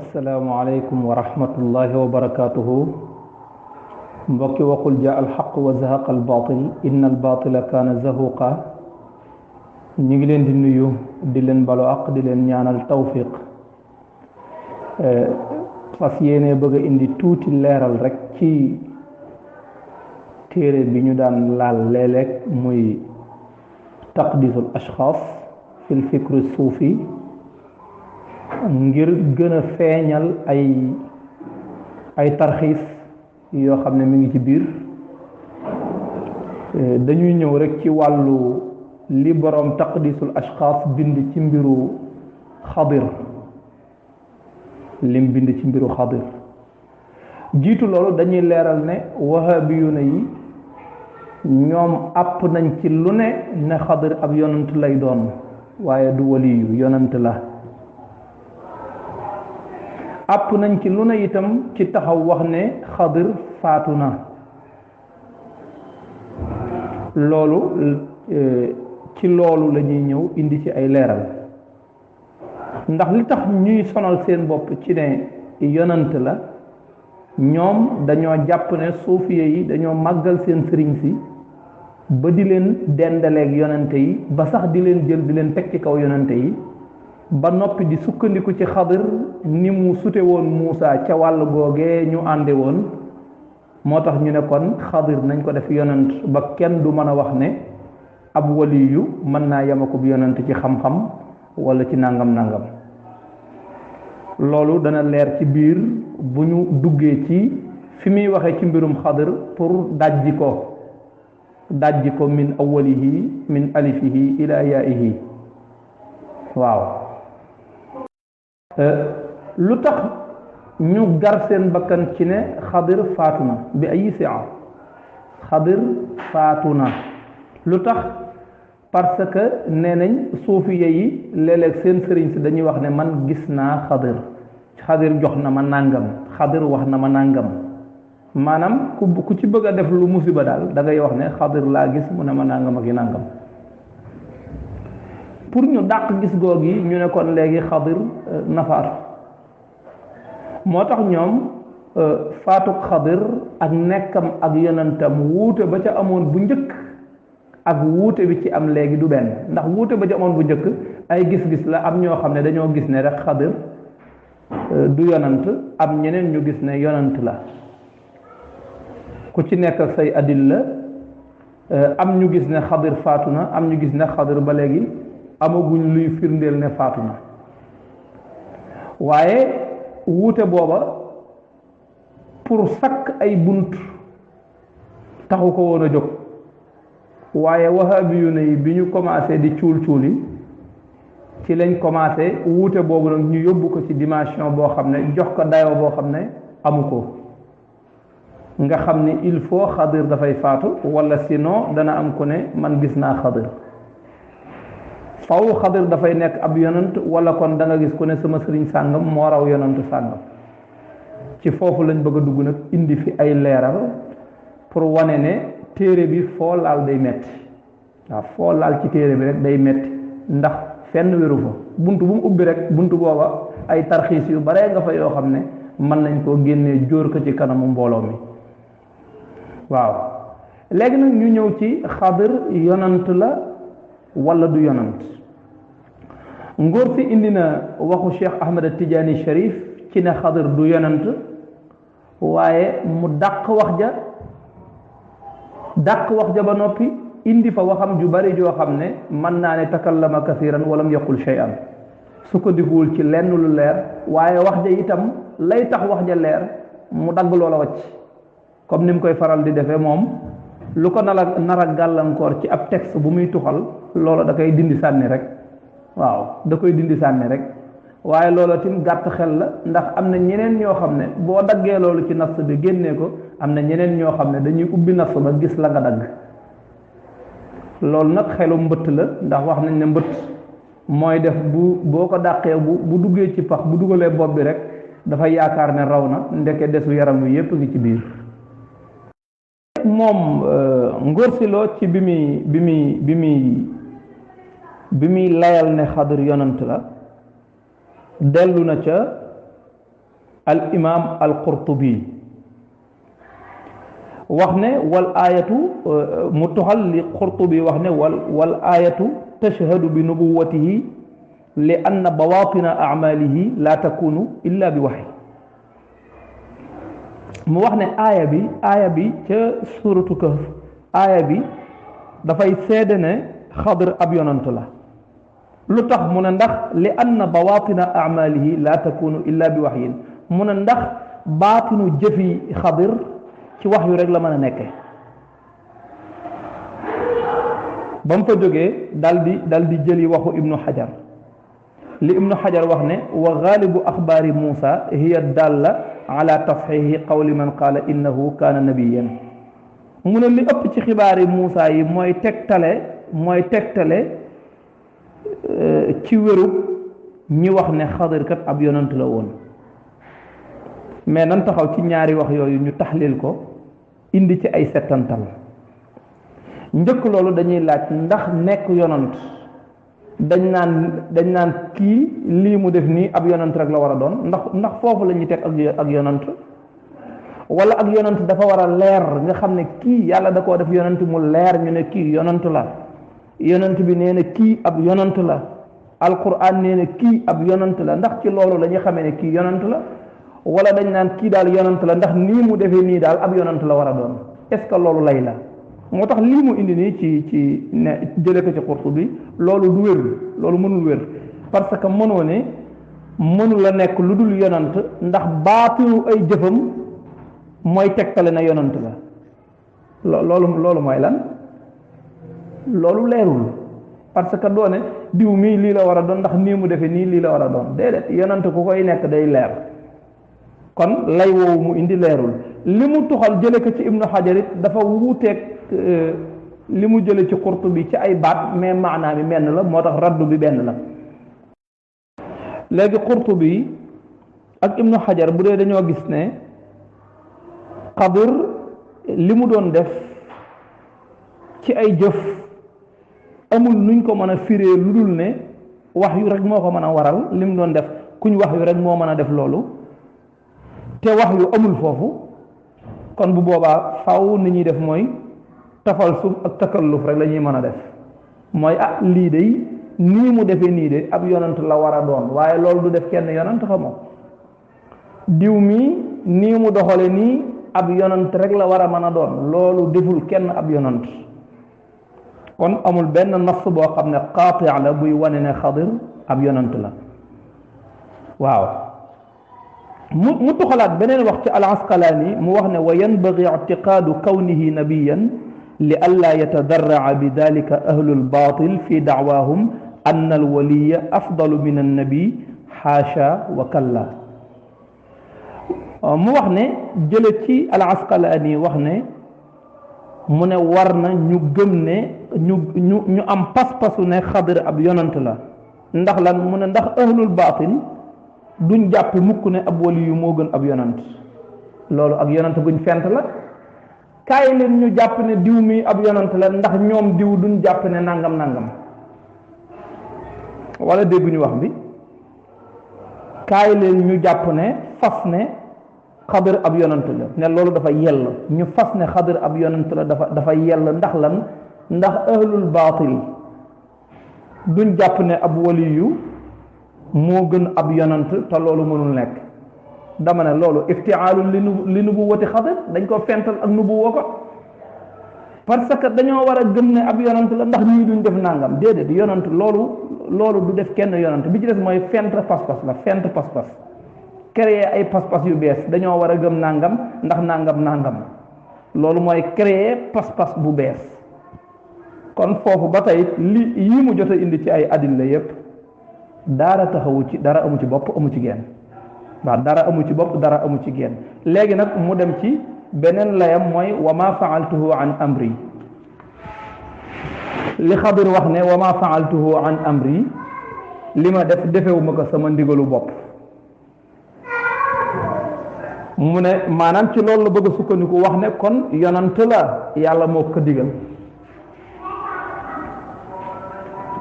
السلام عليكم ورحمة الله وبركاته mbokki waxul ja alxaq wa zahaqa albatil inna albatila kaana zahuqa ñu ngi leen di nuyu di leen balu aq di leen ñaanal tawfiq fas yéene bëgg a indi tuuti leeral rek ci téere bi ñu daan laal léeg-léeg muy taqdisul ashxaas fi lfikri suufi ngir gën a feeñal ay tarxiis yoo xam ne mi ngi ci biir dañuy ñëw rek ci wàllu li borom taqdisul ashxaas bind ci mbiru xadir lim bind ci mbiru xadir jiitu loolu dañuy leeral ne wahabiyuna yi ñoom àpp nañ ci lu ne xadir ab yonant lay doon waaye du waliyu yonant la àpp nañ ci lu ne itam ci taxaw wax ne xadir faatu na loolu ci loolu la ñuy ñëw indi ci ay leeral ndax li tax ñuy sonal seen bopp ci ne yonant la ñoom dañoo jàpp ne suufiye yi dañoo màggal seen sëriñ si ba di leen dendaleeg yonante yi ba sax di leen jël di leen teg ci kaw yonante yi ba noppi di sukkandiku ci xadir ni mu sute woon Muusa ca wàll googee ñu ànde woon moo tax ñu ne kon xadir nañ ko def yonant ba kenn du mën a wax ne ab waliyu mën naa yamakub yonant ci xam-xam wala ci nangam loolu dana leer ci biir bu ñu duggee ci fi muy waxee ci mbirum xadir pour dajji ko min awwalihi min alifihi ila yaihi waaw lu tax ñu gar seen bakkan ci ne xadir faatu na bi ay sia xadir faatu na lu tax parce que nee nañ suufiye yi léeg-léeg seen sëriñ si dañuy wax ne man gis naa xadir jox na ma nàngam xadir wax na ma nàngam maanaam ku ci bëgg a def lu musiba daal da ngay wax ne xadir laa gis mu ne ma nàngam ak yi nàngam pour ñu dàq gis goog yi ñu ne kon léegi xadir na faatu moo tax ñoom faatuk xadir ak nekkam ak yonentam wuute ba ca amoon bu njëkk ak wuute bi ci am léegi du benn ndax wuute ba ca amoon bu njëkk ay gis-gis la am ñoo xam ne dañoo gis ne rek xadir du yonant am ñeneen ñu gis ne yonant la ku ci nekk ak say adilla am ñu gis ne xadir faatu na am ñu gis ne xadir ba léegi amaguñ luy firndeel ne faatu na waaye wuute booba pour sakk ay bunt taxu ko woon a jóg waaye wahabiyuna yi bi ñu commencé di cuul-cuuli ci lañ commencé wuute boobu nag ñu yóbbu ko ci dimension boo xam ne jox ko dayoo boo xam ne amu ko nga xam ni il faut xadir dafay faatu wala sinon dana am ku ne man gis naa xadir faw xadir dafay nekk ab yonant wala kon da nga gis ku ne sama sëriñ sàngam moo raw yonant sàngam ci foofu lañ bëgg a dugg nag indi fi ay leeral pour wane ne téere bi foo laal day metti waaw foo laal ci téere bi rek day metti ndax fenn wéru fa bunt bu mu ubbi rek bunt booba ay tarxiis yu bare nga fa yoo xam ne mën nañ koo génnee jóor ko ci kanamu mbooloo mi waaw léegi nag ñu ñëw ci xadir yonant la wala du yonant ngóor si indi na waxu Cheikh Ahmed Tidiane Cherif ci ne xadir du yonant waaye mu dàq wax ja ba noppi indi fa waxam ju bari joo xam ne mën naa ne takallama kasiran walam yaqul shay'an sukkandikuwul ci lenn lu leer waaye wax ja itam lay tax wax ja leer mu dagg loola wacc comme ni mu koy faral di defee moom lu ko nar a gàllankoor ci ab texte bu muy tuxal loola da koy dindi sànni rek waaw da koy dindi sànni rek waaye loola tim gàtt xel la ndax am na ñeneen ñoo xam ne boo daggee loolu ci nas bi génnee ko am na ñeneen ñoo xam ne dañuy ubbi nas ba gis la nga dagg loolu nag xelu mbëtt la ndax wax nañ ne mbëtt mooy def boo ko dàqee bu duggee ci pax bu dugalee bopp bi rek dafa yaakaar ne raw na ndeke desu yaram wi yépp ngi ci biir moom ngóor si loo ci bi muy layal ne xadir yonant la dellu na ca al imam al qurtubi wax ne wal ayatu mu toxal li qurtubi wax ne wal ayatu tashhadu bi nubuwatihi li anna bawatina a'malihi la takunu illa bi wahyi mu wax ne aaya bi ca suratu kahf aaya bi dafay seede ne xadir ab yonant la lu tax mu ne ndax li anna bawatina a'malihi la takunu illa bi wahyin mu ne ndax baatinu jëfi xadir ci wax yu rek la mën a nekke ba mu fa jógee dal di jëli waxu ibnu xajar li ibnu xajar wax ne wa gaalibu axbaari muusa hiya dalla ala tasxiixi qawli man qaala innahu kaana nabiyan mu ne li ëpp ci xibaari muusa yi mooy tegtale ci wérub ñi wax ne xadir kat ab yonant la woon mais nan taxaw ci ñaari wax yooyu ñu taxlil ko indi ci ay settantal njëkk loolu dañuy laaj ndax nekk yonant dañ naan kii lii mu def nii ab yonant rek la war a doon ndax foofu la ñuy teg ak yonant wala ak yonant dafa war a leer nga xam ne kii yàlla da koo def yonant mu leer ñu ne kii yonant la yonant bi nee na kii ab yonant la alquran nee na kii ab yonant la ndax ci loolu la ñuy xamee ne kii yonant la wala dañ naan kii daal yonant la ndax nii mu defee nii daal ab yonant la war a doon est-ce que loolu lay la moo tax lii mu indi nii ci ne jële ko ci Qurtubi loolu du wér loolu mënul wér parce que mënu la nekk lu dul yonant ndax baatinu ay jëfam mooy tegtale na yonant la loolu mooy lan loolu leerul parce que doone diw mii lii la war a doon ndax nii mu defee nii lii la war a doon déedéet yonant ku koy nekk day leer kon lay woowu mu indi leerul li mu tuxal jële ko ci ibnu xajar it dafa wuuteeg li mu jële ci Qurtubi ci ay baat mais maanaa mi menn la moo tax raddu bi benn la léegi Qurtubi ak ibnu xajar bu dee dañoo gis ne xadir li mu doon def ci ay jëf amul nuñ ko mën a firee lu dul ne wax yu rek moo ko mën a waral li mu doon def kuñ wax yu rek moo mën a def loolu te wax yu amul foofu kon bu boobaa faw ni ñuy def mooy tafal suuf ak takalluf rek la ñuy mën a def mooy lii de nii mu defee nii de ab yonant la war a doon waaye loolu du def kenn yonant xamoo diw mi nii mu doxale nii ab yonant rek la war a mën a doon loolu deful kenn ab yonant kon amul benn nas boo xam ne qaati la buy wane ne xadir ab yonant la waaw mu tuxalaat beneen wax ci al asqalaani mu wax ne wa yanbagi ictiqaadu kawnihi nabiyan li allaa yatadarraa bi dalika ahlu lbatil fi dacwaahum ann alwaliya afdalu min annabi xaasha wa kalla mu wax ne jële ci al asqalaani wax ne mu ne war na ñu gëm ne ñu am pas-pasu ne xadir ab yonant la ndax lan mu ne ndax ahlul baatil duñ jàppe mukk ne ab wali yu moo gën ab yonant loolu ak yonant guñ fent la kaay leen ñu jàpp ne diw mi ab yonant la ndax ñoom diw duñ jàpp ne nangam nangam wala dégguñu wax bi kaay leen ñu jàpp ne fas ne xadir ab yonant la ne loolu dafa yell ñu fas ne xadir ab yonant la dafa yell ndax lan ndax ahlul baatil duñ jàpp ne ab wali yu moo gën ab yonant te loolu mënul nekk dama ne loolu iftiaalun li nubuwati xadir dañ ko fental ak nubuwa ko parce que dañoo war a gëm ne ab yonant la ndax ñii duñ def nangam déedéet yonant loolu du def kenn yonant bi ci des mooy fent pas-pas la fent pas-pas créer ay pas-pas yu bees dañoo war a gëm nangam ndax nangam loolu mooy créer pas-pas bu bees kon foofu ba tey yi mu jot a indi ci ay adilla yépp dara taxawu ci dara amu ci bopp amu ci genn waaw dara amu ci bopp dara amu ci genn léegi nag mu dem ci beneen layam mooy wa ma faaltuhu an amri li xadir wax ne wa ma faaltuhu an amri li ma def defewuma ko sama ndigalu bopp mu ne maanaam ci loolu la bëgg a sukkandiku wax ne kon yonant la yàlla moo ko digal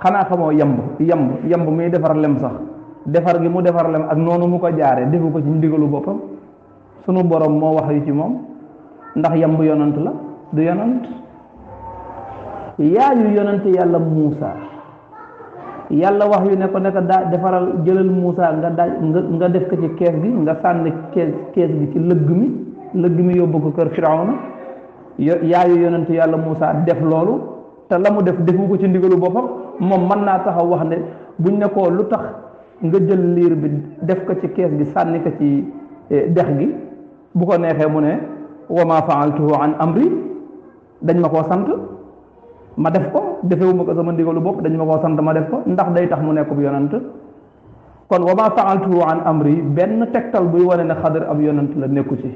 xanaa xamoo yamb muy defar lem sax defar gi mu defar leen ak noonu mu ko jaare defu ko ci ndigalu boppam sunu borom moo wax yu ci moom ndax yamb yonant la du yonant yaayu yonante yàlla Muusa yàlla wax yu ne ko daa defaral jëlal Muusa nga def ko ci kees gi nga sànni kees gi ci lëgg mi yóbbu ko kër Firawna yaayu yonante yàlla Muusa def loolu te la mu defu ko ci ndigalu boppam moom mën naa taxaw wax ne buñ ne ko lu tax nga jël liir bi def ko ci kees gi sànni ko ci dex gi bu ko neexee mu ne wa ma faaltuhu an amri dañ ma koo sant ma def ko defewuma ko sama ndigalu bopp dañ ma koo sant ma def ko ndax day tax mu nekkub yonant kon wa ma faaltuhu an amri benn tegtal buy wane ne Xadir ab yonant la nekku ci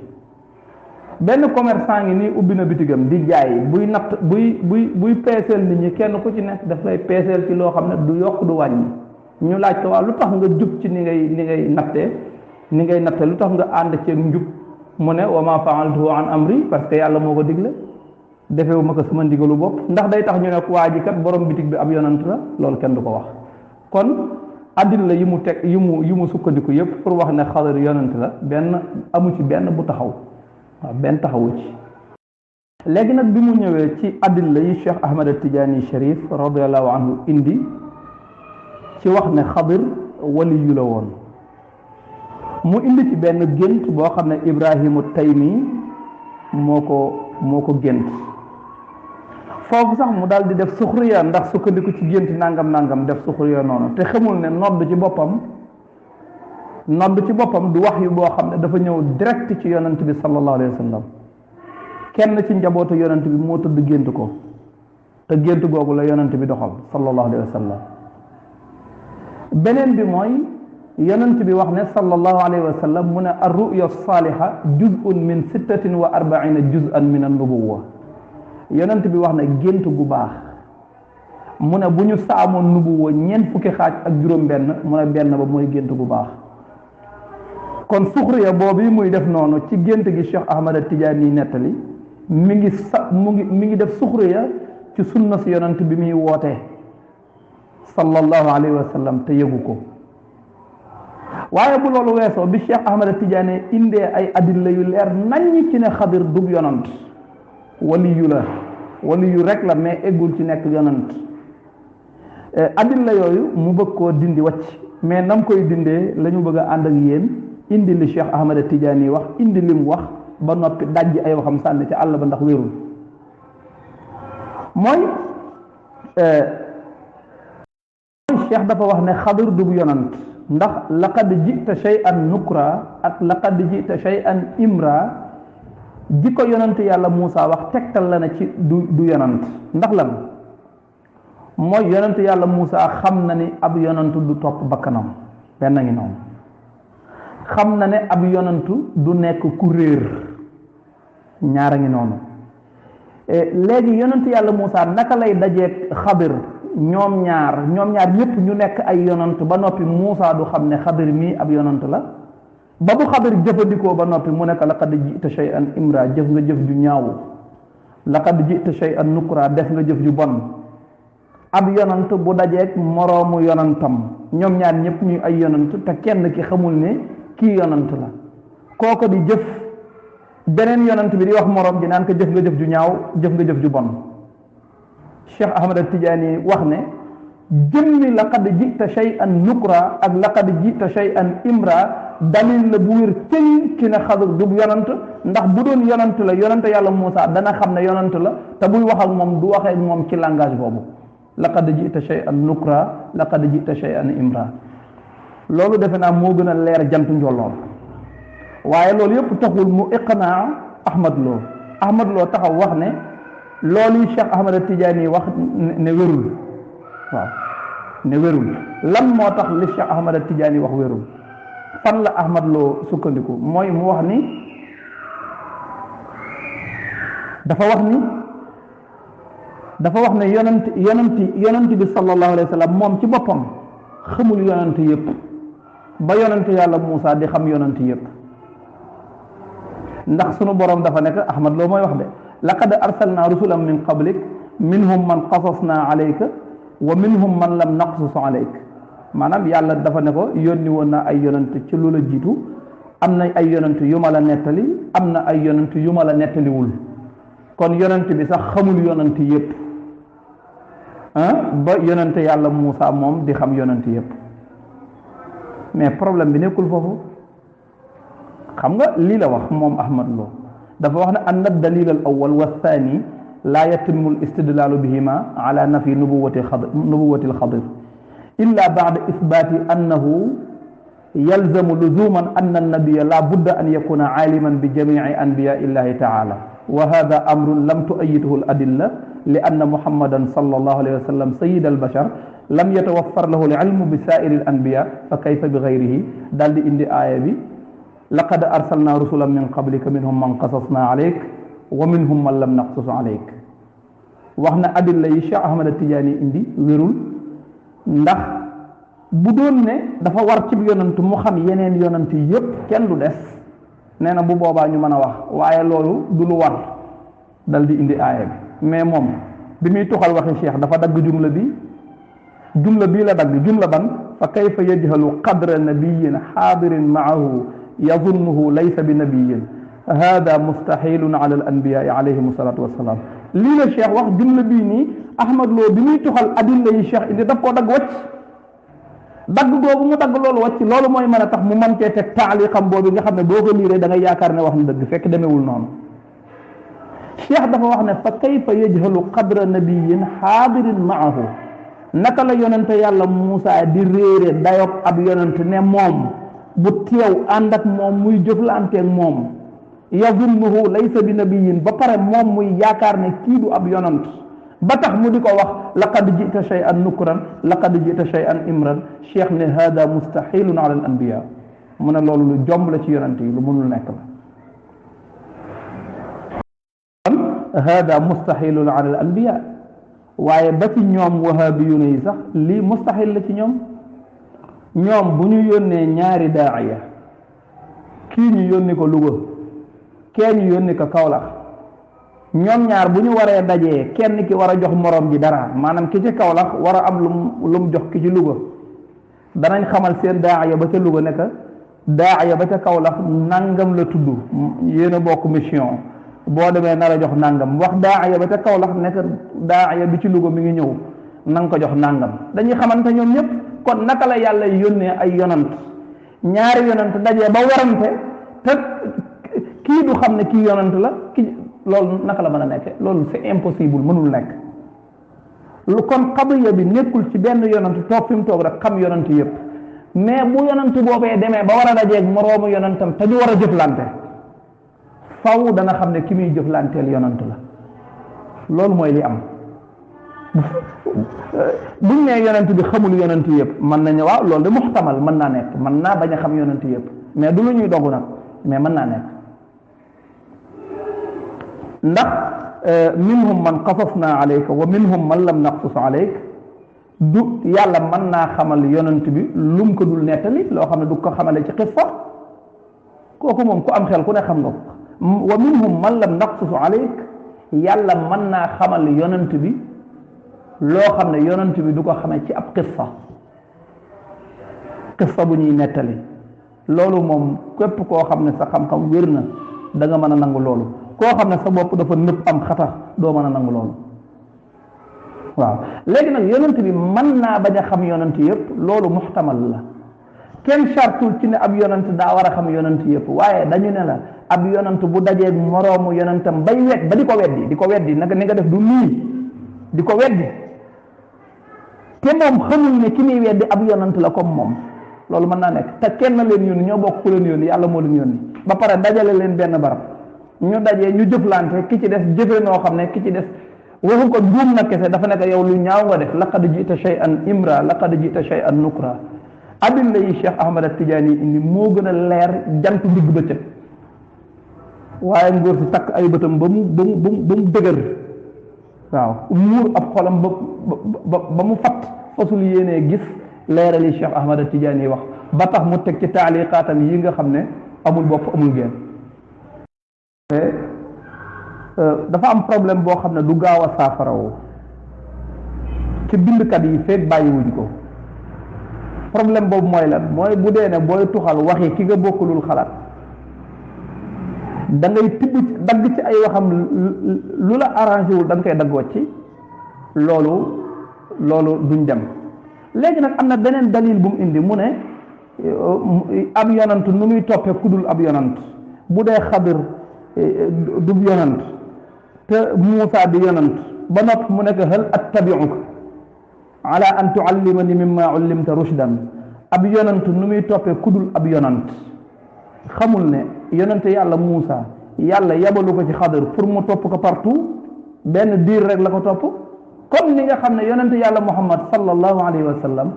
benn commerçant ngi nii ubbi na bitigam di jaay buy natt buy peeseel nit ñi kenn ku ci nekk daf lay peeseel ci loo xam ne du yokk du wàññi ñu laaj ko waaw lu tax nga jub ci ni ngay natte lu tax nga ànd ceeg njub mu ne wa ma faaltuhu an amri parce que yàlla moo ko digle defewuma ko sama ndigalu bopp ndax day tax ñu ne waa ji kat borom bitig bi ab yonant la loolu kenn du ko wax kon addil la yi mu teg yi mu sukkandiku yépp pour wax ne Xadir yonant la benn amu ci benn bu taxaw waaw benn taxawu ci léegi nag bi mu ñëwee ci addil la yi Cheikh Ahmad Tidiane Cherif radiallahu anhu indi ci wax ne Xadir waliyu la woon mu indi ci benn gént boo xam ne Ibrahimu Taymi moo ko gént foofu sax mu daal di def suxriya ndax sukkandiku ci gént nangam def suxriya noonu te xamul ne nodd ci boppam du wax yu boo xam ne dafa ñëw direct ci yonent bi sallallahu alayhi wa sallam kenn ci njabootu yonent bi moo tëdd gént ko te gént googu la yonent bi doxal sallallahu alayhi wa sallam beneen bi mooy yonent bi wax ne sallallahu alayhi wa sallam mu ne ar-ru'ya as-saliha juz'un min 46 juz'an min an-nubuwwa yonent bi wax ne gént gu baax mu ne bu ñu saamoon nubuwwa ñeent fukki xaaj ak juróom-benn mu ne benn ba mooy gént gu baax kon suxriya boobu muy def noonu ci gént gi Cheikh Ahmad Tidiane nettali mi ngi def suxriya ci sunna si yonent bi muy wootee sallallahu alayhi wa sallam te yëgu ko waaye bu loolu weesoo bi Cheikh Ahmad Tidiane indee ay adilla yu leer naññ ci ne Xadir dub yonant waliyu rek la mais eggul ci nekk yonant adilla yooyu mu bëgg koo dindi wacc mais nam koy dindee la ñu bëgg a ànd ak yéen indi li Cheikh Ahmad Tidiane wax indi lim wax ba noppi dajji ay waxam sànni ci àll ba ndax wérul mooy Cheikh dafa wax ne Xadir dub yonant ndax laqad jita shay'an nukra ak laqad jita shay'an imra ji ko yonant yàlla Muusa wax tegtal la na ci du yonant ndax lan mooy yonant yàlla Muusa xam na ni ab yonantu du topp bakkanam benn ngi noonu xam na ne ab yonantu du nekk ku réer ñaara ngi noonu léegi yonant yàlla Muusa naka lay dajeeg Xadir ñoom ñaar ñëpp ñu nekk ay yonant ba noppi Muusa du xam ne Xadir mii ab yonant la ba bu Xadir jëfandikoo ba noppi mu nekk laqad jita shay'an imra jëf nga jëf ju ñaaw laqad jita shay'an nukra def nga jëf ju bon ab yonant bu dajeeg moroomu yonantam ñoom ñaar ñëpp ñuy ay yonant te kenn ki xamul ne kii yonant la kooko di jëf beneen yonant bi di wax moroom ji naan ko jëf nga jëf ju ñaaw jëf nga jëf ju bon Cheikh Ahmad Tidiane wax ne jëmmi laqad jita shay'an nukra ak laqad jita shay'an imra dalil la bu wér cëñ ci ne Xadir du yonant ndax bu doon yonant la yonant yàlla Muusa dana xam ne yonant la te buy wax ak moom du waxee ak moom ci langage boobu laqad jita shay'an nukra laqad jita shay'an imra loolu defe naa moo gën a leer jant njolloon waaye loolu yëpp taxul mu iqnaa Ahmad Lo taxaw wax ne loolu Cheikh Ahmad Tidiane wax ne wérul waaw ne wérul lan moo tax li Cheikh Ahmad Tidiane wax wérul fan la Ahmad Lo sukkandiku mooy mu wax ni dafa wax ne yonent bi sallallahu alayhi wa sallam moom ci boppam xamul yonent yëpp ba yonent yàlla Muusa di xam yonent yëpp ndax sunu borom dafa nekk Ahmad Lo mooy wax de laqad arsalna rusulan min qablik minhum man qasasna alayka wa minhum man lam naqsus alayk maanaam yàlla dafa ne ko yónni woon na ay yonent ci lu la jiitu am na ay yonent yu ma la nettali am na ay yonent yu ma la nettaliwul kon yonent bi sax xamul yonent yépp ba yonent yàlla Muusa moom di xam yonent yépp mais problème bi nekkul foofu xam nga lii la wax moom Ahmad Lo dafa wax ne anna dalil al awwal wa thani laa yatimu al istidlaalu bihima ala nafi nubuwati al Xadir illa baada isbaati annahu yalzamu luzuman anna annabiya la budda an yakuna aaliman bi jamici anbiyaa illahi taala wa hada amrun lam tuayiduhu al adilla li anna muhammadan sallallahu alayhi wa sallam sayid al bashar lam yatawaffar lahu al ilmu bi saairi al anbiya fa kayfa bi gayrihi daal di indi aaya bi laqad arsalna rusulan min qablika minhum man qasasna alayk wa minhum man lam naqsus alayk wax na adilla yi Cheikh Ahmad Tidiane indi wérul ndax bu doon ne dafa war ci yonant mu xam yeneen yonant yépp kenn du des nee na bu boobaa ñu mën a wax waaye loolu du lu war dal di indi aaya bi mais moom bi muy tuxal waxi Cheikh dafa dagg jumla bii la dagg jumla ban fa kayfa yajhalu qadra nabiyin xaadirin maahu yazunnuhu laysa bi nabiyin hada mustahilun ala al anbiyaai alayhim salatu wassalaam lii la Cheikh wax jumla bii nii Ahmad Lo bi muy tuxal adilla yi Cheikh indi daf koo dagg wacc dagg googu mu dagg loolu wacc loolu mooy mën a tax mu mën cee teg taaliqam boobu nga xam ne boo ko liiree da ngay yaakaar ne wax na dëgg fekk demewul noonu Cheikh dafa wax ne fa kayfa yajhalu qadra nabiyin xaadirin maahu naka la yonente yàlla Muusa di réere dayob ab yonente ne moom bu teew ànd ak moom muy jëflanteeg moom yazunnuhu laysa bi nabiyin ba pare moom muy yaakaar ne kii du ab yonant ba tax mu di ko wax laqad jita shay'an nukran laqad jita shay'an imran Cheikh ne hada mustahilun ala al anbiya mu ne loolu lu jomb la ci yonante yi lu mënul nekk la hada mustahilun ala al anbiya waaye ba ci ñoom wahabiyuna yi sax lii mustahil la ci ñoom bu ñu yónnee ñaari daaya kii ñu yónni ko Louga kee ñu yónni ko Kaolack ñoom ñaar bu ñu waree dajee kenn ki war a jox morom ji dara maanaam ki ci Kaolack war a am lu mu jox ki ci Louga danañ xamal seen daaya ba ca Louga ne ka daaya ba ca Kaolack nangam la tudd yéen a bokk mission boo demee nar a jox nangam wax daaya ba ca Kaolack ne ka daaya bi ci Louga mi ngi ñëw na nga ko jox nangam dañuy xamante ñoom ñëpp kon naka la yàlla yónnee ay yonant ñaari yonant dajee ba warante te kii du xam ne kii yonant la loolu naka la mën a nekke loolu c'est impossible mënul nekk lu kon xabriya bi nekkul ci benn yonant toog fi mu toog rek xam yonant yëpp mais bu yonant boobee demee ba war a dajeeg moroomu yonantam te ñu war a jëflante faw dana xam ne ki muy jëflanteel yonant la loolu mooy li am buñ nee yonent bi xamul yonent yëpp mën nañu waaw loolu de muxtamal mën naa nekk mën naa bañ a xam yonent yëpp mais du lu ñuy dogu nag mais mën naa nekk ndax minhum man qasasna alayka wa minhum man lam naqsus alayk du yàlla mën naa xamal yonent bi lum ko dul nettali loo xam ne du ko xamale ci xissa kooku moom ku am xel ku ne xam nga ko wa minhum man lam naqsus alayk yàlla mën naa xamal yonent bi loo xam ne yonent bi du ko xamee ci ab qissa bu ñuy nettali loolu moom képp koo xam ne sa xam-xam wér na da nga mën a nangu loolu koo xam ne sa bopp dafa nëpp am xata doo mën a nangu loolu waaw léegi nag yonent bi mën naa bañ a xam yonent yëpp loolu muxtamal la kenn chartul ci ne ab yonent daa war a xam yonent yëpp waaye dañu ne la ab yonent bu dajeeg moroomu yonentam bay wet ba di ko weddi naka ni nga def du nii di ko weddi te moom xamul ne ki muy weddi ab yonent la comme moom loolu mën naa nekk te kenn leen yónni ñoo bokk ku leen yónni yàlla moo leen yónni ba pare dajale leen benn barab ñu dajee ñu jëflante ki ci des jëfe noo xam ne ki ci des waxu ko juum na kese dafa nekk yow lu ñaaw nga def laqad jita shay'an imra laqad jita shay'an nukra adilla yi Cheikh Ahmad Tidiane indi moo gën a leer jant digg bëccëg waaye ngóor si takk ay bëtam ba mu dëgër waaw muur ab xolam ba mu fat fasul yéenee gis leerali Cheikh Ahmad Tidiane yi wax ba tax mu teg ci taaliqaatam yi nga xam ne amul bopp amul génn dafa am problème boo xam ne du gaaw a saafarawu ci bindkat yi feeg bàyyiwuñ ko problème boobu mooy lan mooy bu dee ne booy tuxal waxi ki nga bokkulul xalaat da ngay tibb dagg ci ay waxam lu la arrangé wul da nga koy daggoo ci loolu duñ dem. léegi nag am na beneen dalil bu mu indi mu ne ab yonant nu muy toppee kudul ab yonant bu dee Xadir du yonant te Muusa di yonant ba nopp mu nekk hal attabi'uka ala an tuallimani mimma ullimta rushdan ab yonant nu muy toppee kudul ab yonant xamul ne yonante yàlla Muusa yàlla yabalu ko ci Xadir pour mu topp ko partout benn diir rek la ko topp comme ni nga xam ne yonente yàlla Muhammad sallallahu alayhi wa sallam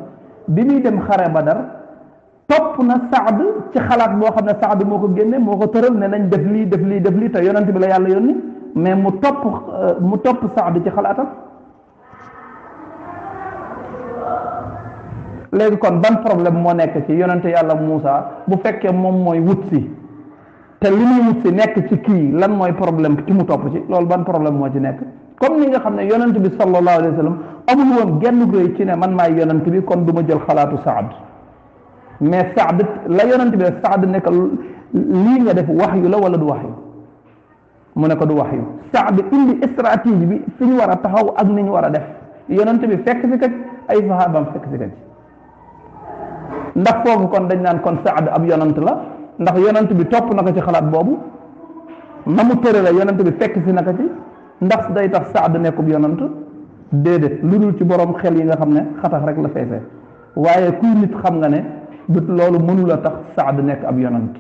bi muy dem xare Badar topp na Saad ci xalaat boo xam ne Saad moo ko génne moo ko tëral ne nañ def lii def lii def lii te yonent bi la yàlla yónni mais mu topp Saad ci xalaatam. léegi kon ban problème moo nekk ci yonente yàlla Muusa bu fekkee moom mooy wut si te li muy wut si nekk ci kii lan mooy problème ci mu topp ci loolu ban problème moo ci nekk comme ni nga xam ne yonent bi sallallahu alayhi wa sallam amul woon genn rëy ci ne man maay yonent bi kon du ma jël xalaatu Saad mais Saad la yonent bi Saad nekk lii nga def waxyu la wala du waxyu mu ne ko du waxyu Saad indi stratégie bi fi ñu war a taxaw ak ni ñu war a def yonent bi fekk si kat ay sahaabam fekk si kat ndax foofu kon dañ naan kon Saad ab yonent la ndax yonent bi topp na ko ci xalaat boobu na mu tëre la yonent bi fekk si na ko ci ndax day tax Saad nekkub yonant déedéet lu dul ci borom xel yi nga xam ne xatax rek la feesee waaye kuy nit xam nga ne du loolu mënula tax Saad nekk ab yonant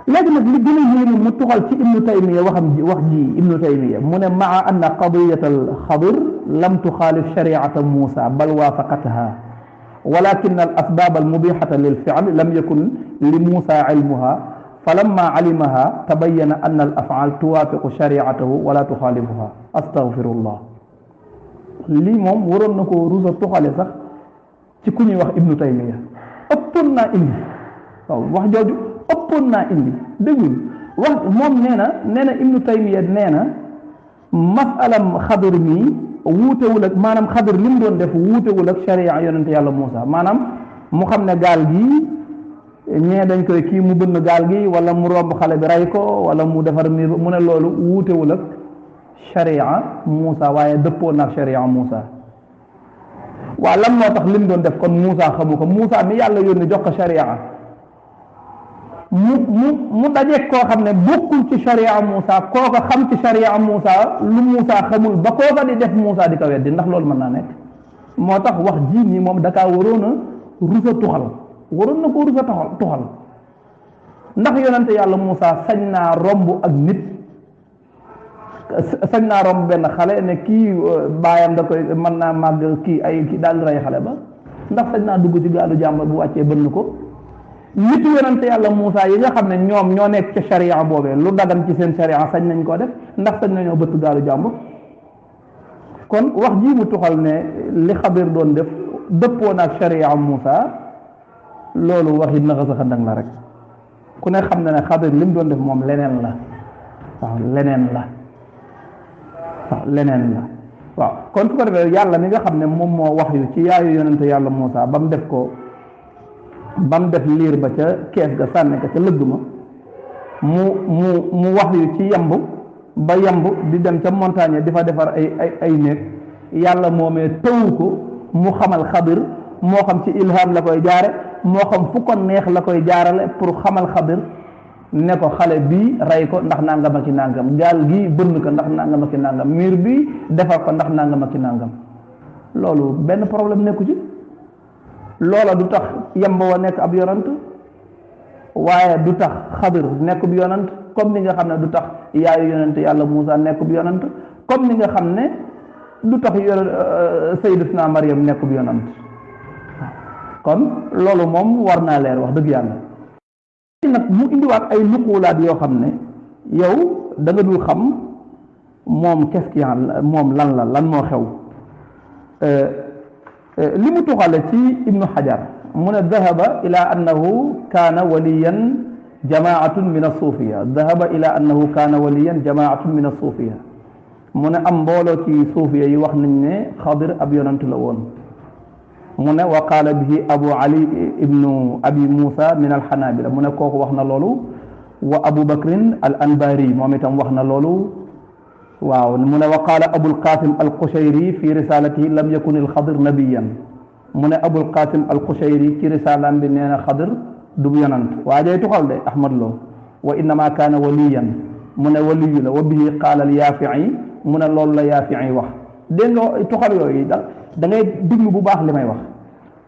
léegi nag li gën a yéene mu tuxal ci Ibnu Taymiya wax ji Ibnu Taymiya mu ne maa anna qadiyata al Xadir lam tuxaalif shariata Muusa bal waafaqataha walakin al asbab al mubixata lil fi'l lam yakun li Muusa ilmuha فلما علمها تبين أن الأفعال توافق شريعته ولا تخالفها أستغفر الله lii moom waroon na ko rusa tuxale sax ci ku ñuy wax Ibnu Taymiya ëppoon naa indi waaw wax jooju ëppoon naa indi dégul wax moom nee na Ibnu Taymiya nee na masalam Xadir mi wuutewul ak maanaam Xadir li mu doon def wuutewul ak sharia yonente yàlla Muusa maanaam mu xam ne gaal gi ñee dañ koy kii mu bënn gaal gi wala mu romb xale bi rey ko wala mu defar miir mu ne loolu wuutewul ak sharia Muusa waaye dëppoo na ak sharia Muusa waaw lan moo tax lim doon def kon Muusa xamu ko Muusa mi yàlla yónni jox ko sharia mu dajeeg koo xam ne bokkul ci sharia Muusa kooka xam ci sharia Muusa lu Muusa xamul ba kooka di def Muusa di ko weddi ndax loolu mën naa nekk moo tax wax ji nii moom dakaa waroon a rusa tuxal waroon na ko rusa tuxal ndax yonente yàlla Muusa sañ naa romb ak nit sañ naa romb benn xale ne kii baayam da koy mën naa màgg kii daal di rey xale ba ndax sañ naa dugg ci gaalu jàmbur bu wàccee bënn ko nit yonente yàlla Muusa yi nga xam ne ñoom ñoo nekk ca sharia boobee lu dagan ci seen sharia sañ nañ koo def ndax sañ nañoo bëtt gaalu jàmbur kon wax ji mu tuxal ne li Xadir doon def dëppoo na ak sharia Muusa loolu waxi naxa sa xandang la rek ku ne xam na ne Xadir li mu doon def moom leneen la waaw leneen la waaw kon su ko defee yàlla mi nga xam ne moom moo wax yu ci yaayu yonente yàlla Muusa ba mu def liir ba ca kees ga sànni ko ca lëgg ma mu wax yu ci yamb ba yamb di dem ca montagne di fa defar ay néeg yàlla moomee tëwu ko mu xamal Xadir moo xam ci ilham la koy jaare moo xam fu ko neex la koy jaarale pour xamal Xadir ne ko xale bii rey ko ndax nangam ak i nangam gaal gi bënn ko ndax nangam ak i nangam miir bi defar ko ndax nangam ak i nangam loolu benn problème nekku ci loola du tax yamba wa nekk ab yonant waaye du tax Xadir nekk bu yonant comme ni nga xam ne du tax yaayu yonant yàlla Muusa nekk bu yonant comme ni nga xam ne du tax Sayyidatuna Maryam nekk bu yonant kon loolu moom war naa leer wax dëgg yàlla nag mu indiwaat ay nuqulaat yoo xam ne yow da nga dul xam moom question moom lan moo xew li mu tuxale ci Ibnu Xajar mu ne dahaba ila annahu kaana waliyan jamaatun min as-suufiya dahaba ila annahu kaana waliyan jamaatun min as-suufiya mu ne am mbooloo ci suufiya yi wax nañ ne Xadir ab yonant la woon mu ne wa qaala bihi abu ali ibnu abi musa min alxanabila mu ne kooku wax na loolu wa abu bakrin al anbari moom itam wax na loolu waaw mu ne wa qaala abul qasim al qushayri fi risalatihi lam yakun al xadir nabiyan mu ne abul qasim al qushayri ci risalaam bi nee na xadir du yonant waa jay tuxal de ahmad lo wa innama kaana waliyan mu ne waliyu la wa bihi qaala al yaafi'i mu ne loolu la yaafi'i wax dégg nga tuxal yooyu da ngay diglu bu baax li may wax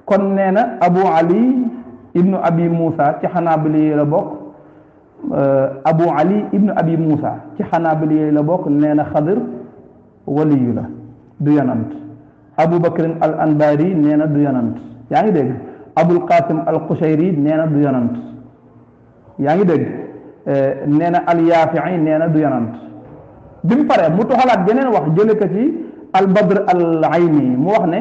kon nee na abu ali ibnu abi musa ci xanaabili la bokk abu ali ibnu abi musa ci xanaabili la bokk nee na xadir waliyu la du yonant abu bakrin al anbari nee na du yonant yaa ngi dégg abul qasim al qushayri nee na du yonant yaa ngi dégg nee na al yaafi'i nee na du yonant bi mu paree mu toxalaat geneen wax jële ko ci al badr al ayni mu wax ne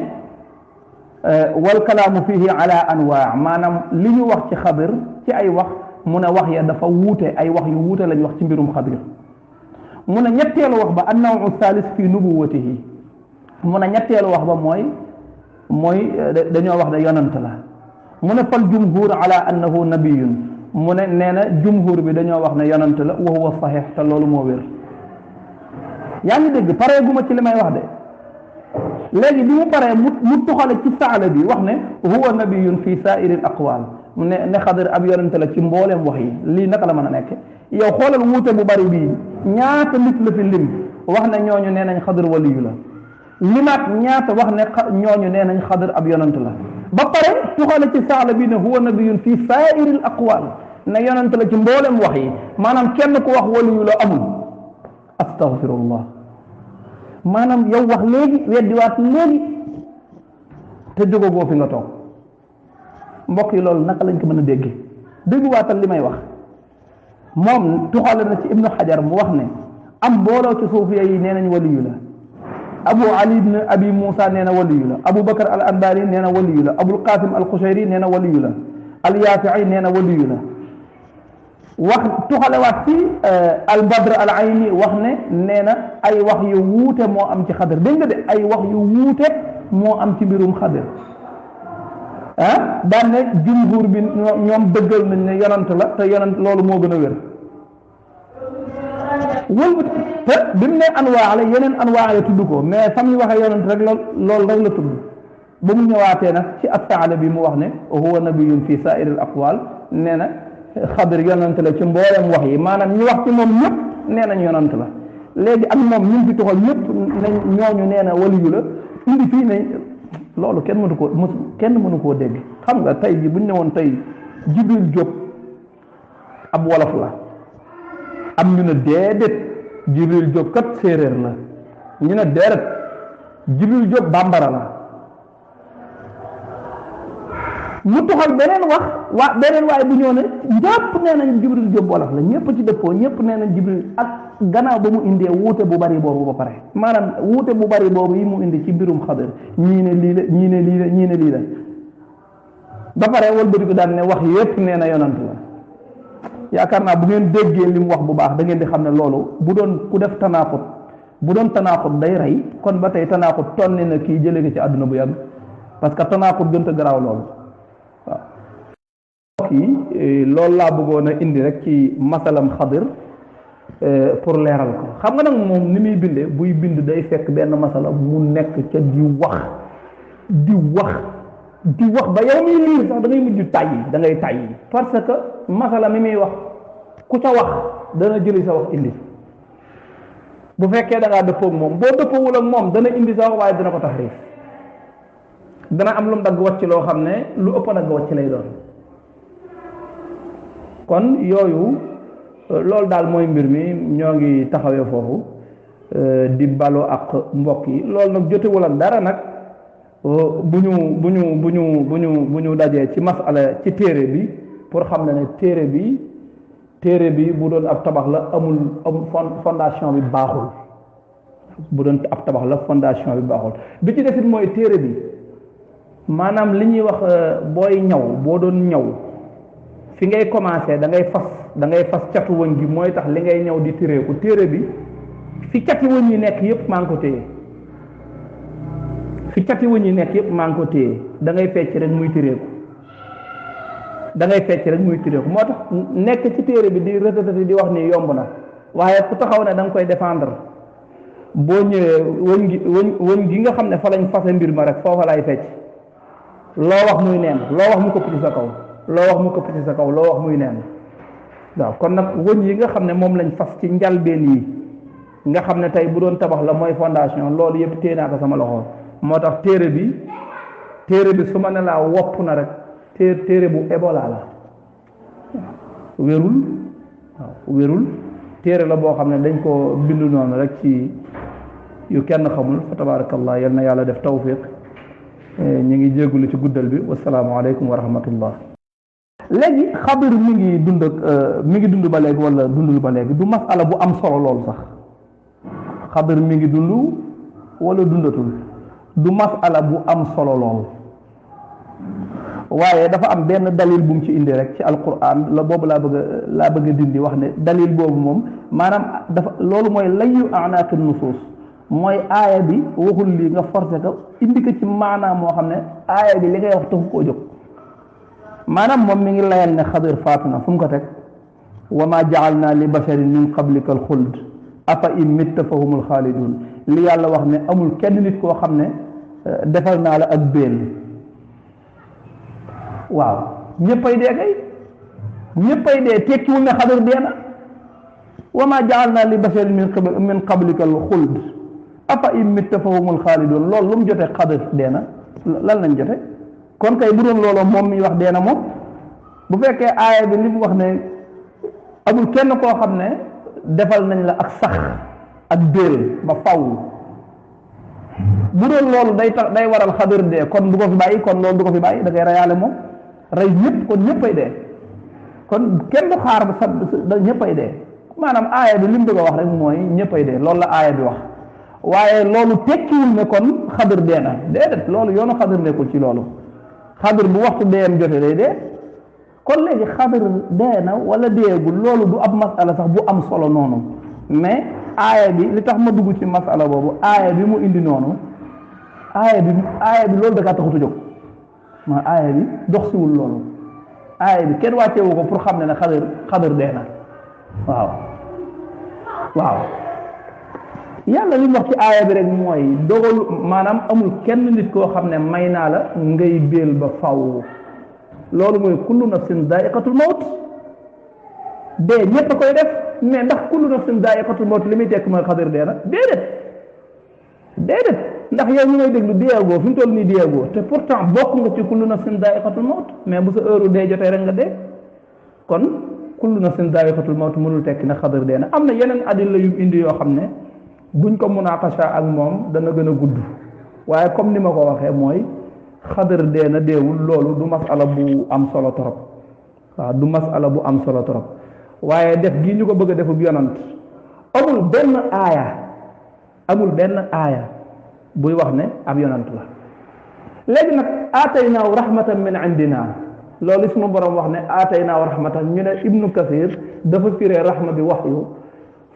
wal kalaamu fihi ala anwaa maanaam li ñu wax ci xadir ci ay wax mu ne wax ya dafa wuute ay wax yu wuute lañ wax ci mbirum xadir mu ne ñetteelu wax ba annawu thalis fi nubuwatihi mu ne ñetteelu wax ba mooy dañoo wax ne yonant la mu ne fal jumhur ala annahu nabiyun mu ne nee na jumhur bi dañoo wax ne yonant la wa huwa sahih te loolu moo wér yaa ngi dégg paree guma ci li may wax de léegi bi mu paree mu tuxale ci saala bi wax ne huwa nabiyun fi sa'iri al aqwal ne xadir ab yonante la ci mbooleem wax yi lii naka la mën a nekk yow xoolal wuute bu bari bii ñaata nit la fi lim wax ne ñooñu nee nañ xadir waliyu la limaat ñaata wax ne ñooñu nee nañ xadir ab yonante la ba pare tuxale ci saala bi ne huwa nabiyun fi sa'iri al aqwal ne yonante la ci mbooleem wax yi maanaam kenn ku wax waliyu la amul astaghfirullah maanaam yow wax léegi weddiwaat léegi te jógagoo fi nga toog mbokk yi loolu naka lañ ko mën a déggee dégguwaatal li may wax moom tuxale na ci ibnu xajar mu wax ne am mbooloo ci suufiya yi nee nañ waliyu la abu ali ibn abi musa nee na waliyu la abu bakar al anbari nee na waliyu la abul qasim al qushayri nee na waliyu la al yaafi'i nee na waliyu la wax tuxalewaat ci al badr al ayni wax ne nee na ay wax yu wuute moo am ci xadir dégg nga de ay wax yu wuute moo am ci mbirum xadir daan ne jumhur bi ñoom dëggal nañ ne yonant la te yonant loolu moo gën a wér wëlbu te bi mu ne anwaa la yeneen anwaa la tudd ko mais fam ñu waxee yonant rek loolu rek la tudd ba mu ñëwaatee nag ci attaala bi mu wax ne huwa nabiyun fi sa'iril aqwal nee na xadir yonant la ci mboolem wax yi maanaam ñu wax ci moom ñëpp nee nañ yonant la léegi ak moom ñu fi toxal ñëpp nañ ñooñu nee na waliyu la indi fii ne loolu kenn mënu koo dégg xam nga tey ji buñ ne woon tey Jibril Diop ab wolof la am ñu ne déedéet Jibril Diop kat séeréer la ñu ne déedéet Jibril Diop bambara la mu toxal beneen wax beneen waaye bu ñëw ne ñëpp nee nañ Jibril Diop wolof la ñëpp ci dëppoo ñëpp nee nañ Jibril ak gannaaw ba mu indee wuute bu bari boobu ba pare maanaam wuute bu bari boobu yi mu indi ci mbirum xadir ñii ne lii la ñii ne lii la ñii ne lii la ba pare wëlbati ko daan ne wax yépp nee na yonant la yaakaar naa bu ngeen déggee li mu wax bu baax da ngeen di xam ne loolu bu doon ku def tanaaxut bu doon tanaaxut day rey kon ba tey tanaaxut tonni na kii jëlee ko ci àdduna bu yàgg parce que tanaaxut gën a garaaw loolu waaw mbokk yi loolu laa bëggoon a indi rek ci masalam xadir pour leeral ko xam nga nag moom ni muy bindee buy bind day fekk benn masala mu nekk ca di wax ba yow miy liir sax da ngay mujj tàyyi da ngay tàyyi parce que masala mi muy wax ku ca wax dana jëli sa wax indi bu fekkee da ngaa dëppoo ak moom boo dëppoowul ak moom dana indi sa wax waaye dana ko taxriif dana am lu mu dagg wàcc loo xam ne lu ëpp dagg wàcc lay doon kon yooyu loolu daal mooy mbir mi ñoo ngi taxawee foofu di balo ak mbokk yi loolu nag jotewul ak dara nag bu ñu dajee ci masala ci téere bi pour xam ne téere bi bu doon ab tabax la amul fondation bi baaxul bu doon ab tabax la fondation bi baaxul bi ci defit mooy téere bi maanaam li ñuy wax booy ñaw boo doon ñaw fi ngay commencé da ngay fas catu wëñ gi mooy tax li ngay ñëw di tireeku téere bi fi cati wëñ yi nekk yépp maa ngi ko téye fi cati wëñ yi nekk yëpp maa ngi ko téye da ngay fecc rek muy tireeku da ngay fecc rek muy tireeku moo tax nekk ci téere bi di rëtëtëti di wax ni yomb na waaye ku taxaw ne da nga koy défendre boo ñëwee wëñ gi nga xam ne fa lañ fase mbir ma rek foofa lay fecc loo wax muy neen loo wax mu këpp ci sa kaw loo wax mu këpp ci sa kaw loo wax muy neen waaw kon nag wëñ yi nga xam ne moom lañ fas ci njalbeen yi nga xam ne tey bu doon tabax la mooy fondation loolu yëpp téye naa ko sama loxo moo tax téere bi su ma ne laa wopp na rek téere bu Ebola la wérul téere la boo xam ne dañ ko bindu noonu rek ci yu kenn xamul fa tabarakallah yal na yàlla def tawfiq ñu ngi jéggulu ci guddal bi wasalaamualeykum wa rahmatullah léegi Xadir mi ngi dund ba léegi wala dundul ba léegi du masala bu am solo loolu sax Xadir mi ngi dund wala dundatul du masala bu am solo lool waaye dafa am benn dalil bu mu ci indi rek ci alquran la boobu laa bëgg a dindi wax ne dalil boobu moom maanaam dafa loolu mooy layu anaaqi nusuus mooy aaya bi waxul lii nga forcé ko indi ko ci maanaam moo xam ne aaya bi li ngay wax taxu koo jóg maanaam moom mi ngi layal ne Xadir faatu na fu mu ko teg wa ma jaalna li basharin min qablika al xuld afa in mitta fa humul xaalidun li yàlla wax ne amul kenn nit koo xam ne defal naa la ak béel waaw ñëppay dee kay ñëppay dee tekkiwul ne Xadir dee na wa ma jaalna li basharin min qablika al xuld afa in mitta fa humul xaalidun loolu lu mu jote Xadir dee na lan lañ jote kon kay bu doon loolu moom mi wax dee na moom bu fekkee aaya bi li mu wax ne amul kenn koo xam ne defal nañ la ak sax ak béel ba faw bu doon loolu day waral Xadir dee kon du ko fi bàyyi kon loolu du ko fi bàyyi da ngay reyaale moom rey ñëpp kon ñëppay dee kon kenn du xaar ba sa ñëppay dee maanaam aaya bi li mu bëgg a wax rek mooy ñëppay dee loolu la aaya bi wax waaye loolu tekkiwul ne kon Xadir dee na déedéet loolu yoonu Xadir nekkul ci loolu Xadir bu waxtu deeyam jotee day dee kon léegi Xadir dee na wala deegul loolu du ab masala sax bu am solo noonu mais aaya bi li tax ma dugg ci masala boobu aaya bi mu indi noonu aaya bi loolu da kaa taxut a jóg ma aaya bi dox siwul loolu aaya bi kenn wàcceewu ko pour xam ne ne Xadir dee na waaw yàlla li mu wax ci aaya bi rek mooy dogalu maanaam amul kenn nit koo xam ne may naa la ngay béel ba faw loolu mooy kullu nafsin daa'iqatul mawt dee ñëpp a koy def mais ndax kullu nafsin daa'iqatul mawt li muy tekk mooy Xadir dee na déedéet ndax yow ñu ngay déglu deegoo fi mu toll nii deegoo te pourtant bokk nga ci kullu nafsin daa'iqatul mawt mais bu sa heure dee jotee rek nga dee kon kullu nafsin daa'iqatul mawt mënul tekki na Xadir dee na am na yeneen adilla yu indi yoo xam ne buñ ko munaqasha ak moom dana gën a gudd waaye comme ni ma ko waxee mooy Xadir dee na deewul loolu du masala bu am solo trop waaw du masala bu am solo trop waaye def gii ñu ko bëgg a defu yonant amul benn aaya buy wax ne ab yonant la léegi nag aataynaahu rahmatan min indina loolu sunu borom wax ne aataynaahu rahmatan ñu ne Ibnu Kasir dafa firee rahma bi waxyu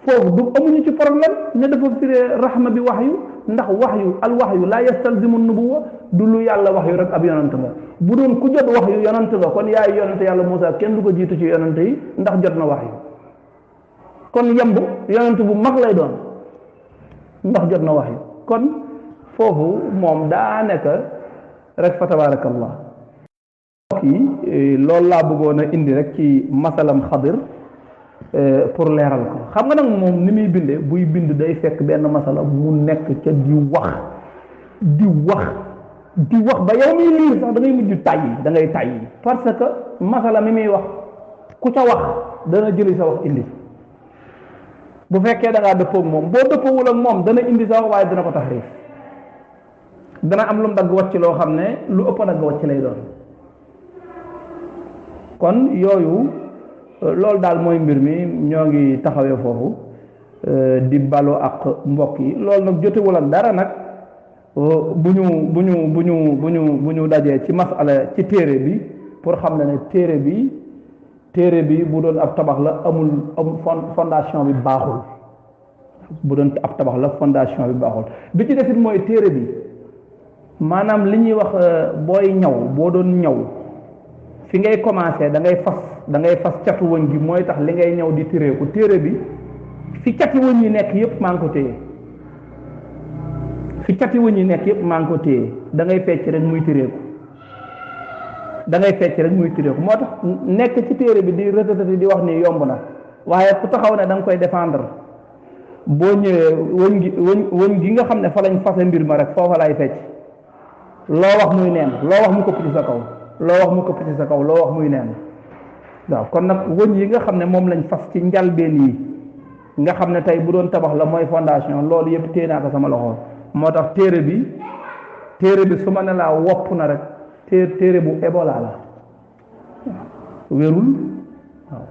foofu du amuñu ci problème ne dafa firee rahma bi waxyu ndax waxyu al waxyu laa yastalzimu nubuwa du lu yàlla waxyu rek ab yonant nga bu doon ku jot waxyu yonant nga kon yaay yonant yàlla Muusaa kenn du ko jiitu ci yonant yi ndax jot na waxyu kon yemb yonant bu mag lay doon ndax jot na waxyu kon foofu moom daa nekk rek fa tabaarakallah kii loolu laa bëggoon a indi rek ci masalam Xadir pour leeral ko xam nga nag moom ni muy bindee buy bind day fekk benn masala mu nekk ca di wax ba yow muy liir sax da ngay mujj tàyyi parce que masala mi muy wax ku ca wax dana jëli sa wax indi bu fekkee da ngaa dëppoo ak moom boo dëppoowul ak moom dana indi sa wax waaye dana ko taxriif dana am lu mu dagg wàcc loo xam ne lu ëpp dagg wàcc lay doon kon yooyu loolu daal mooy mbir mi ñoo ngi taxawee foofu di balo ak mbokk yi loolu nag jotewul ak dara nag bu ñu dajee ci masala ci téere bi pour xam ne téere bi bu doon ab tabax la amul fondation bi baaxul bu doon ab tabax la fondation bi baaxul bi ci defit mooy téere bi maanaam li ñuy wax booy ñaw boo doon ñaw fi ngay commencé da ngay fas catu wëñ gi mooy tax li ngay ñaw di tireeku téere bi fi cati wëñ yi nekk yëpp maa ngi ko téye fi cati wëñ yi nekk yëpp maa ngi ko téye da ngay fecc rek muy tireeku moo tax nekk ci téere bi di rëtatati di wax ni yomb na waaye ku taxaw ne da nga koy défendre boo ñëwee wëñ gi nga xam ne fa lañ fase mbir ma rek foofa lay fecc loo wax muy neen loo wax mu këpp ci sa kaw loo wax muy neen waaw kon nag wëñ yi nga xam ne moom lañ fas ci njalbeen yi nga xam ne tey bu doon tabax la mooy fondation loolu yëpp téye naa ko sama loxo moo tax téere bi su ma ne laa wopp na rek téere bu Ebola la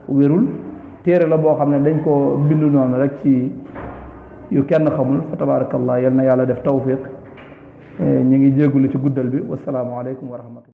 wérul téere la boo xam ne dañ ko bindu noonu rek ci yu kenn xamul fa tabarakallah yal na yàlla def tawfiq ñu ngi jéggulu ci guddal bi wasalaamu aleykum wa rahmatullah